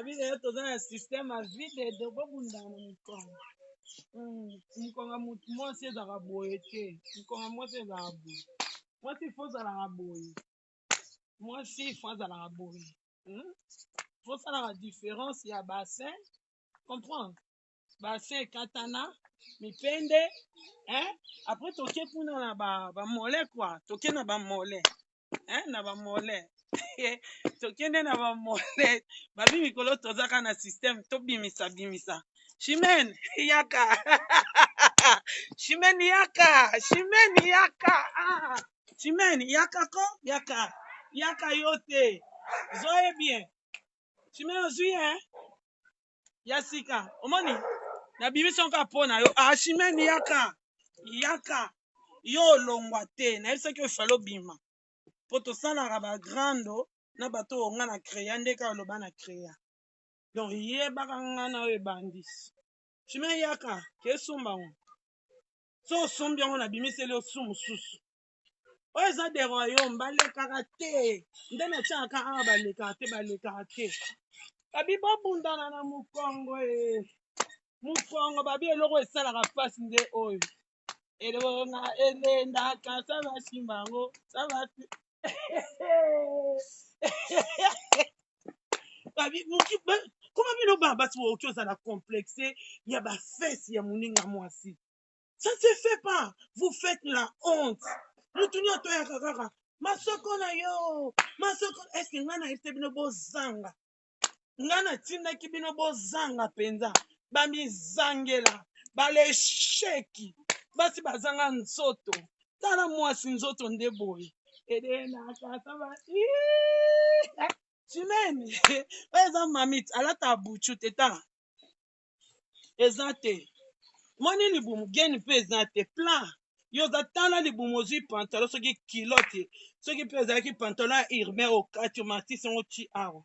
Abi lelo toza na système ya vide de bobundana na mikongo. Mokongo motu mwasi ezalaka boye te. Mokongo mwasi ezalaka boye. Mwasi fo ozalaka boye. Mwasi fo azalaka boye. Fo osalaka différence ya bassin. Comprendre? Bassin ekatana, mipende, hein? Après toke kuna na ba, ba mollet quoi. Toke na ba mollet. Hein? Na ba mollet. Tokende na ba mollet. Babi mikolo tozaka na système tobimisa bimisa. Chimène yaka. Chimène yaka. Chimène yaka. Ah. Chimène yaka ko yaka. Yaka yo te. Zoye bien. Chimène ozwi hein? Ya sika. Omoni? Nabimisi yango kaka mpo na yo. Ah Chimène yaka. Yaka. Yo olongwa te. Nayebisaki yo fallait obima. Po tosalaka ba grando na bato oyo nga na créa nde kaka oloba na créa. Donc yebaka nga na oyo ebandisi. Chimène yaka, ke somba yango. So osombi yango nabimiseli yo su mosusu. Oyo eza de royaume balekaka te. Nde natiaka awa balekaka te, balekaka te. Babi bobundana na mokongo e. Mokongo babi eloko esalaka mpasi nde oyo. Elonga elendaka sa basimba yango sa basi. Babi moki koma bino bana basi bokoki ozala complexe ya ba fesse ya moninga mwasi. Ça ne se fait pas. Vous faites la honte. Mutu nyonso toyaka kaka masoko na yo masoko. Est-ce que ngai nayebisa bino bozanga? Ngai natindaki bino bozanga mpenza, bamizangela balesheki, basi bazanga nzoto. Tala mwasi nzoto nde boye edenaka saba Chimene oyo eza mamite alata buchu te tala eza te moni libumu gene mpe eza te plat yo oza tala libumu ozwi pantalon soki kilote soki mpe ezalaki pantalon ya urbain okati omatisi yango ti awa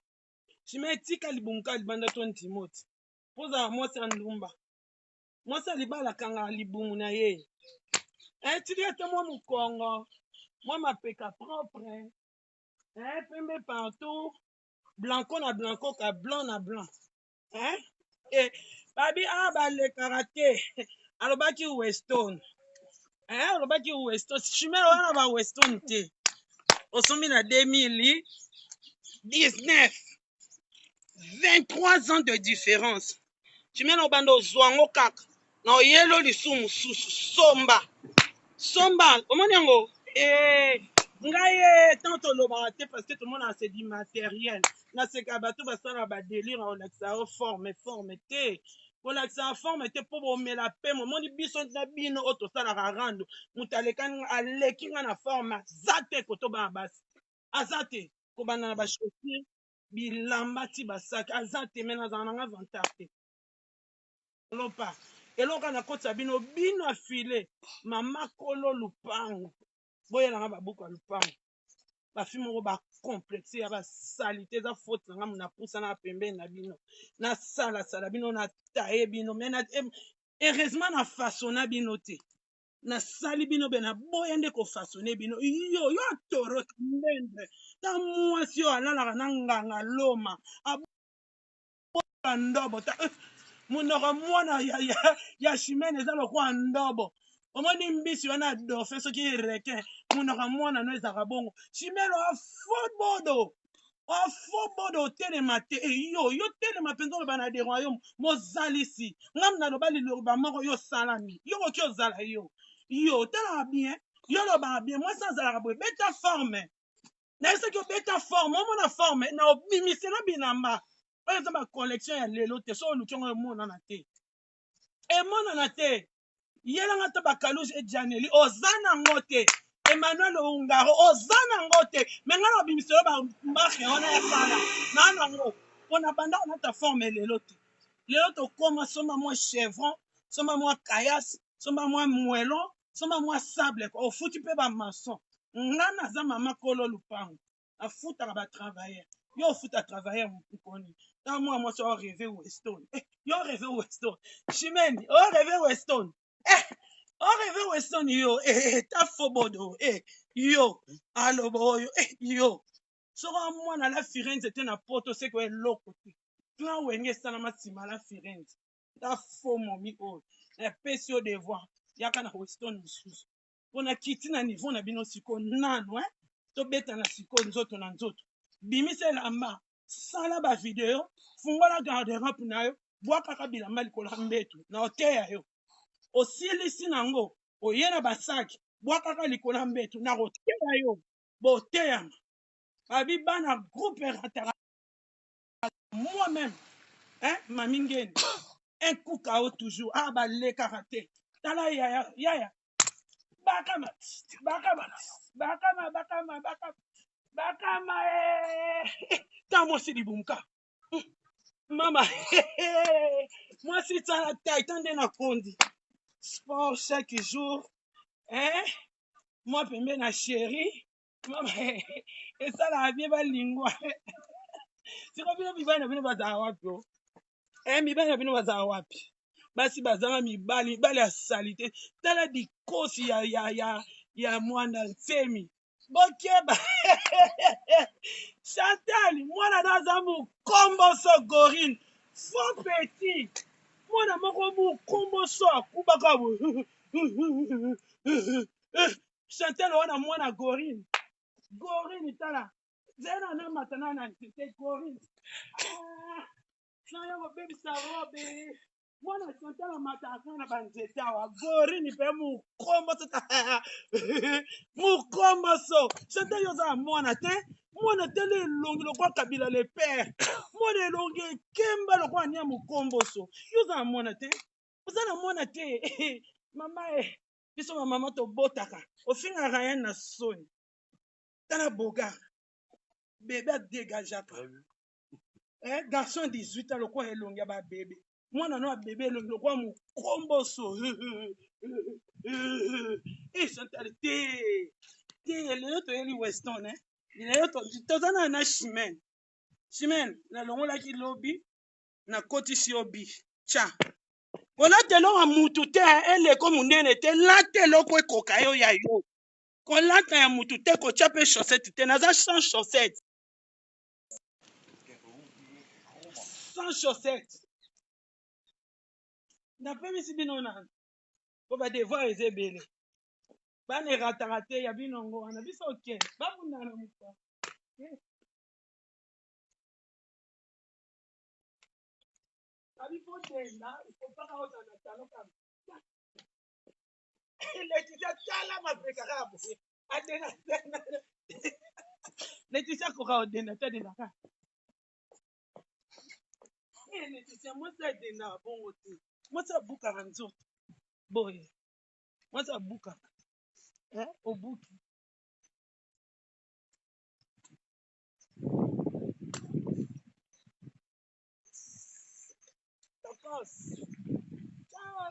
Chimene tika libumu kaka libanda to ndimo ti mpo ozala mwasi ya ndumba mwasi ya libala akangaka libumu na ye tika ata mwa mokongo mwa mapeka propre pembe partout blanco na blanco ka blanc na blanc hein? Eh, babi ah balekaka te alobaki Weston hein? Alobaki Weston Chimene wana ba Weston te osombi na 2019 23 ans de différence Chimene obanda ozwa yango kaka na oyelo lisusu mosusu somba somba omoni yango eh, ngai ye tant tolobaka te parce que tomonaka c'est du matériel naseka bato basalaka badelire kolakisa yo forme forme te kolakisa forme te mpo bomela pema omoni biso na bino oyo tosalaka rando moto alekani aleki nga na forme aza te koto bana basi aza te kobanda na bachaussure bilamba ti basaki aza te me nazala nanga vantard te lopa eloko na kotisa bino bino afile mama kolo lupango boyelanga babuku ya lupango bafi moko bacomplexe ya basalite eza faute na ngai napusana pembeni na bino nasalasala bino nataye bino me na, heureusement na façonna bino te nasali bino be naboya nde kofaçonne bino yo yo toro ndendre ta mwasi oyo alalaka na nganga loma aboya ndobo ta monoko mwana ya, ya, ya Chimene eza lokola ndobo omoni mbisi wana dauphin soki requin monoko mwana no ezalaka bongo Chimene afobodo afobodo otelema te e yo yo telema mpenza oloba na de royaume mozalisi ngam naloba liloba moko yo osalami yo koki ozala yo yo otalaka bien yo olobaka bien mwasi azalaka boye beta forme naye soki obeta forme omona forme na obimisela bilamba oyo eza bacollection ya lelo te so oluki yango emonana te emonana te yelanga ata bakaluge ejaneli oza nango te Emmanuel Ungaro oza nango te me ngai na obimiselo bamarke wana ya kala naa nango mpona banda konata forme lelo te lelo tokoma somba mwa chevron somba mwa kayas somba mwa moellon somba mwa sable ofuti mpe bamaçon nga naza mama kolo lupango afutaka batravailleur yo ofuta travailleur mokoni ntango mwana mwasi oyo rêve Weston yo rêve Weston Chimene oyo rêve Weston orêve Weston yo ta fobodo yo aloba oyo yo soko mwana la Firenze te na poto seko eloko te. Clan Wenge esalama nsima na Firenze. Ta faux momi oyo. Napesi yo devoir. Yaka na Weston mosusu. Mpo na kiti na niveau na bino sikoyo nanu eh? Tobetana sikoyo nzoto na nzoto. Bimisa elamba, sala ba video, fungola garde-robe na yo, bwakaka bilamba likolo ya mbetu na oteya yo. Osilisi nango, oye na basaki, bwakaka likolo ya mbetu na koteya yo. Boteyama. Babi bana groupe erataka moi-même hein mami ngeni un coup KO toujours ah balekaka te tala yaya yaya bakama bakama bakama bakama bakama bakama eh ta mwasi libumka mama mwasi tala tai ta nde nakondi sport chaque jour hein mwa pembe na chérie mama esalaka bien balingwa siko bino mibali na bino bazala wapi o eh, mibali na bino bazala wapi basi bazanga mibali mibali ya salite tala dikosi ya, ya, ya, ya mwana nsemi bokeba chantal mwana na aza mokomboso gorine faux petit mwana moko mokomboso akubaka boye Chantal wana mwana gorine gorine tala zela na mata na na nzete gorine ah, nayo kobebisa robe mwana chantal amataka na banzete awa gorine mpe mokomboso mokomboso chantal yo oza mwana te mwana te nde elongi lokola kabila le père mwana elongi ekemba lokola nia mokomboso yo oza na mwana te oza na mwana te mama e biso ba mama tobotaka ofinga Ryan na soni tala bogar bebe adegageaka eh, garçon 18 ans lokola elongi ya babebe mwana no ya bebe elongi lokola mokomboso eh, Chantal te te lelo toyeli Weston eh? lelo toza na na Chimène Chimène nalongolaki lobi nakotisi yo bi tya Kolata eloko ya mutu te eleko munene te lata eloko ekoka yo ya yo kolata ya mutu te kotia pe chaussette te naza sans chaussette sans chaussette napemisi bino nanu po ba devoir eza ebele bana erataka te ya bino yango wana biso oke babundana na mokwa Abi faut denda, il faut pas ozala na talon kaka. Laetitia tala mapeka kaka boye. Adena Laetitia akoka odenda te adenda kaka. Eh Laetitia mwasi adendaka bongo te. Mwasi abukaka nzoto boye. Mwasi abukaka. Eh obuki. Tokos. Ciao.